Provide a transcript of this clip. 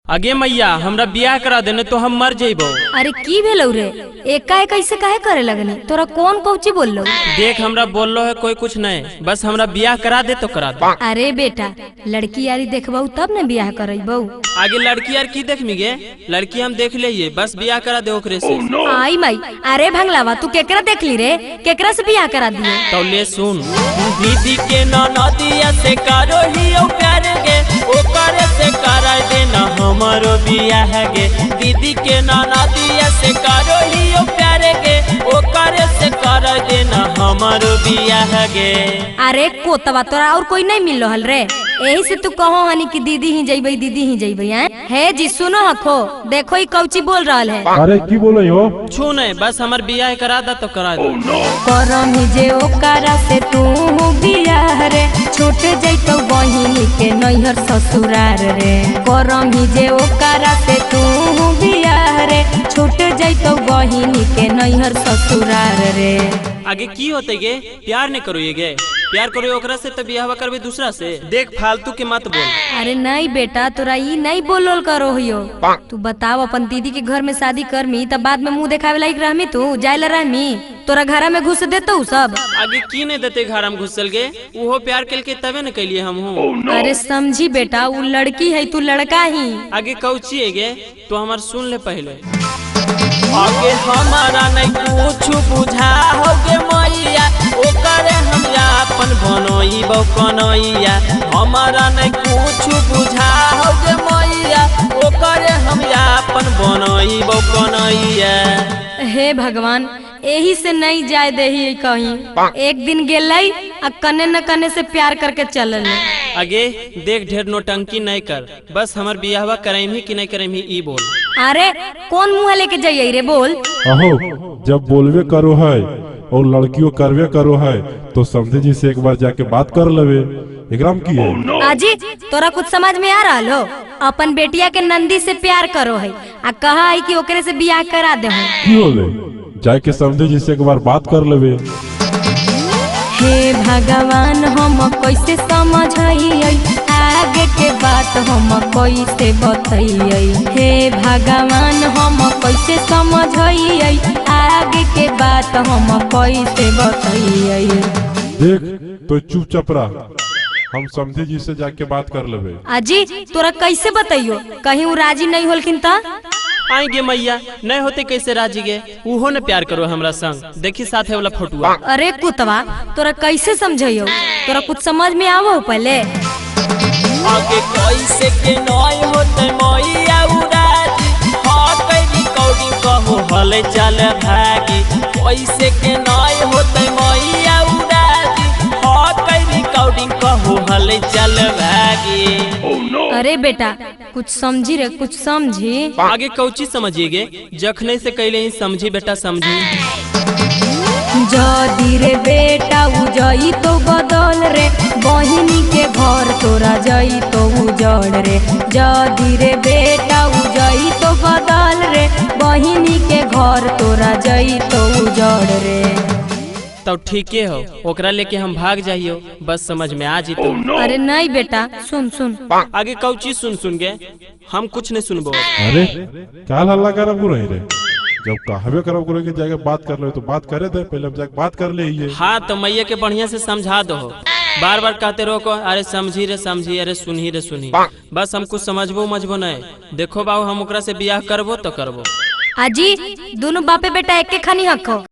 अगे मैया हमरा बियाह करा देने तो हम मर जइबो। अरे की भेलौ रे, एकाएक ऐसे काहे करे लगनी? तोरा कौन कौची बोललो? देख हमरा बोललो है कोई कुछ नहीं, बस हमरा बियाह करा दे तो करा दे। अरे बेटा, लड़की यारी देखबऊ तब न बियाह करबऊ। आगे लड़की यार की देख गे, लड़की हम देख ले, बस बियाह करा दे ओकरे से। आई माई, अरे भंगलावा तू केकरा देखली रे, केकरा से बियाह करा दिए? तो ले सुन, दीदी के ननदिया से करो ही ओ प्यार गे, ओकरे से करा देना हमारो बियाह गे। दीदी के ननदिया से करो ही ओ प्यार गे, ओकरे से करा देना हमारो बियाह गे। अरे कोतवा तोरा और कोई नहीं मिल रहल रे, यही से तू कहो हनी कि दीदी ही जइबई दीदी ही जइबई। हैं हे जी सुनो हखो, देखो ई कौची बोल रहल है। अरे की बोले हो? छू नहीं, बस हमार बियाह करा दा तो करा दे। करमी जे ओकरा से तू बियाह रे, छूट जइतौ बहिनी के नैहर ससुरार रे। करमी जे ओकरा से तू बियाह रे, छूट जइतौ बहिनी के नैहर ससुरार रे। आगे की होते गे, प्यार नहीं करो ये गे, प्यार करो ओकरा से तो बियाह करबे दूसरा से। देख फालतू के मत बोल। अरे नहीं बेटा, तोरा ई नहीं बोलल करो हियो। तू बताओ अपन दीदी के घर में शादी करमी तब बाद में मुंह देखावे लायक रहमी? तू जाए ला रहमी? तोरा घर में घुस देतो सब? आगे की नहीं देते घर में घुसल गे, उहो प्यार कल के तबे न कैलिए हम हूँ। अरे समझी बेटा, उ लड़की है तू लड़का ही। आगे कौची है गे, तो हमार सुन ले पहले। आगे हमारा नहीं कुछ बुझा हो गे मैया, ओकरे हम अपन बनोइबो कनैया। हमारा नहीं कुछ बुझा हो गे मैया, ओकरे हम अपन बनोइबो कनैया। हे भगवान, यही से नहीं जाए देही कहीं। एक दिन गेलै आ कने न कने से प्यार करके चलल। आगे देख ढेर नोटंकी नहीं कर, बस हमर बियाहवा करैमही कि नहीं करैमही ई बोल। अरे कौन मुँह लेके जाइए रे बोल? अहो जब बोलबे करो है और लड़कियों करबे करो है तो समझे जी से एक बार जाके बात कर लेवे, एकराम की है? आजी तोरा कुछ समझ में आ रहा हो? अपन बेटिया के नंदी से प्यार करो है आ कहा है कि ओकरे से बियाह करा दे। की होले, जाके समझे जी से एक बार बात कर लेवे। हे भगवान हम कैसे समझाइए, आगे के बात हम कैसे बतैयै। हे भगवान हम कैसे समझाइए, आगे के बात हम कैसे बतैयै। देख तो चुपचाप रह, हम समझे जी से जाके बात कर लेवे। अजी तोरा कैसे बतैयो, कहीं उ राजी नहीं होलखिन त? आएंगे मैया, नहीं होते कैसे राजी गे, उहो ने प्यार करो हमरा संग, देखी साथे वाला फोटुआ। अरे कुतवा तोरा कैसे समझाइयो, तोरा कुछ समझ में आवो पहले? आगे कैसे के नय होते मैया उराजी, हाँ कैली कौड़ी कहो हले चल भागी। कैसे के नय होते मैया उराजी, हाँ कैली कौड़ी कहो हले चल भागी। अरे बेटा कुछ समझी रे, कुछ समझी। आगे कौची समझिए, जखने से कैले ही समझी बेटा समझी। जदी रे बेटा उजई तो बदल रे, बहिनी के घर तोरा जई तो उजड़ रे। जदी रे बेटा उजई तो बदल रे, बहिनी के घर तोरा जई तो उजड़ रे। तब ठीके हो, ओकरा लेके हम भाग जाइयो, बस समझ में आ जीतो। अरे नहीं बेटा सुन सुन। आगे कौची सुन सुन गे, हम कुछ नहीं सुनबो। अरे काल हल्ला करब रही रे, जब कहबे करब करे के जाके बात कर ले तो बात करे दे, पहले हम जाके बात कर ले। हाँ तो मैया के बढ़िया से समझा दो, बार बार कहते रहो को अरे समझी रे समझी, अरे सुनही रे सुनही, बस हम कुछ समझबो मझबो नहीं। देखो बाबू हम ओकरा से बियाह करबो तो करबो। अजी दोनों बापे बेटा एक के खानी हको।